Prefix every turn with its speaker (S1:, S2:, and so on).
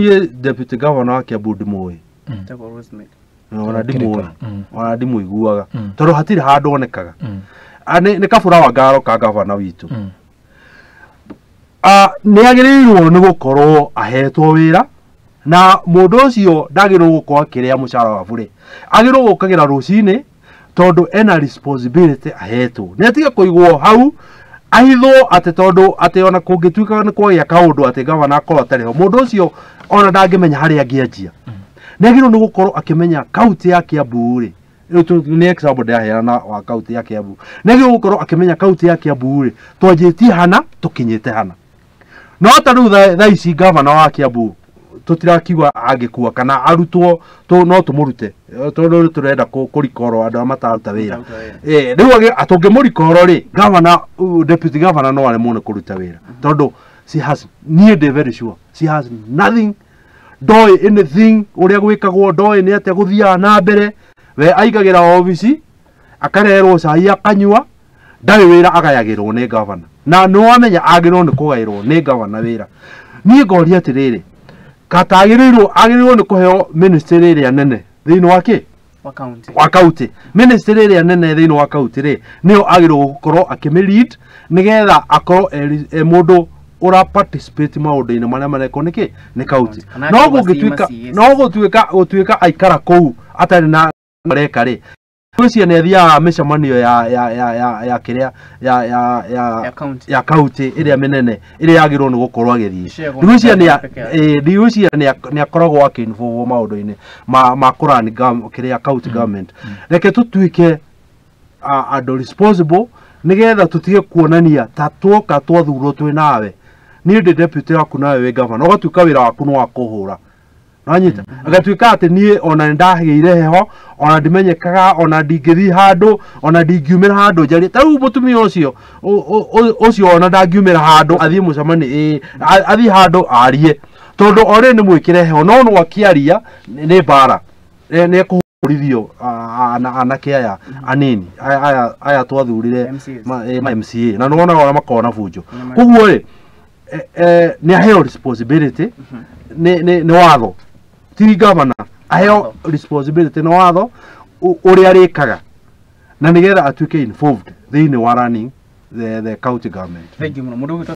S1: Niĩ deputy governor wa Kiambu ndimũĩ.
S2: Etagwo Rosemary.
S1: Ona ndimũĩ. Ona ndimũiguaga. Tondũ hatirĩ handũ onekaga. Ah, nĩ kabura wa ngaro ka gavana witũ. Ah, nĩ agĩrĩirwo nĩ gũkorwo ahetwo wĩra na mũndũ ũcio ndagĩrĩirwo gũkorwo akĩrĩa mũcara wa bũrĩ, agĩrĩirwo gũkagĩra rũcinĩ tondũ ena responsibility ahetwo, nĩ atige kũigwo hau ahithwo atĩ tondũ atĩ ona kũngĩtuĩka nĩ kwagĩa kaũndũ atĩ gavana akorwo atarĩ ho, mũndũ ũcio ona ndangĩmenya harĩa angĩanjia. Nĩ agĩrĩirwo nĩ gũkorwo akĩmenya kaunti ya Kiambu rĩ, rĩu nĩ example ndĩraheana wa kaunti ya Kiambu, nĩ agĩrĩirwo gũkorwo akĩmenya kaunti ya Kiambu rĩ, twanjĩtie hana tũkinyĩte hana. No ta rĩu thaa ici gavana wa Kiambu tũtirakiuga angĩkua kana arutwo no tũmũrute, tondũ rĩu tũrenda kũrikoro andũ arĩa matararuta wĩra.
S2: Mataruta wĩra.
S1: Rĩu tũngĩmũrikoro rĩ, gavana, deputy governor no aremwo nĩ kũruta wĩra tondũ she has, niĩ ndĩ very sure she has nothing, ndoĩ anything ũrĩa gwĩkagwo, ndoĩ nĩ atĩa gũthiaga na mbere. We aigagĩra obici akarerwo cai akanyua, ndarĩ wĩra agayagĩrwo nĩ gavana, na nĩ wamenya agĩrĩirwo nĩ kũgaĩrwo nĩ gavana wĩra. Niĩ ngoria atĩrĩrĩ, katagĩrĩirwo agĩrĩirwo nĩ kũheo ministry ĩrĩa nene thĩinĩ wa kĩ
S2: wa county,
S1: wa county, ministry ĩrĩa nene thĩinĩ wa county rĩ, nĩyo agĩrĩirwo gũkorwo akĩmĩ lead nĩgetha akorwo e mũndũ ũra participate maũndũ-inĩ marĩa marekwo nĩ kĩ nĩ county.
S2: Kana
S1: No
S2: akĩrwo
S1: gũngĩtuĩka
S2: CMCs.
S1: No gũtuĩka aikara kũu atarĩ na mareka rĩ, gwĩciria nĩ athiaga mĩcemanio ya kĩrĩa ya
S2: ya county,
S1: ya county ĩrĩa mĩnene ĩrĩa yagĩrĩirwo nĩ gũkorwo agĩthiĩ.
S2: Iciagwo
S1: Ndigwĩciria
S2: na
S1: nĩ
S2: peke yake.
S1: Ndigwĩciria nĩ akoragwo akĩ-involve maũndũ-inĩ ma kũrani kĩrĩa county government. Reke tũtuĩke andũ responsible nĩgetha tũtige kuonania ta tuoka twathurwo twĩ nawe, niĩ ndĩ deputy waku nawe wĩ governor, ũgatuĩka wĩra waku nĩ wa kũhũra nanyita, agatuĩka atĩ niĩ ona nĩndagĩire heho, ona ndimenyekaga, ona ndingĩthiĩ handũ, ona ndingiumĩra handũ njarie. Ta rĩu mũtumia ũcio ũcio ona ndangiumĩra handũ athiĩ mũcemanio, ĩ, athiĩ handũ arie, tondũ o rĩrĩ nĩ mwĩkĩre heho, no no akĩaria nĩ mbara. Nĩ ekũhũrithio anake aya anini aya twathurire.
S2: MCAs.
S1: Ma MCA na nĩwonaga ũrĩa makoragwo na bunjo. Koguo rĩ, nĩ aheo responsibility nĩ watho, ti governor aheo responsibility nĩ watho ũrĩa arĩkaga na nĩgetha atuĩke involved thĩinĩ wa running the county government.
S2: Thank you mũno mũndũ ũgwĩtwo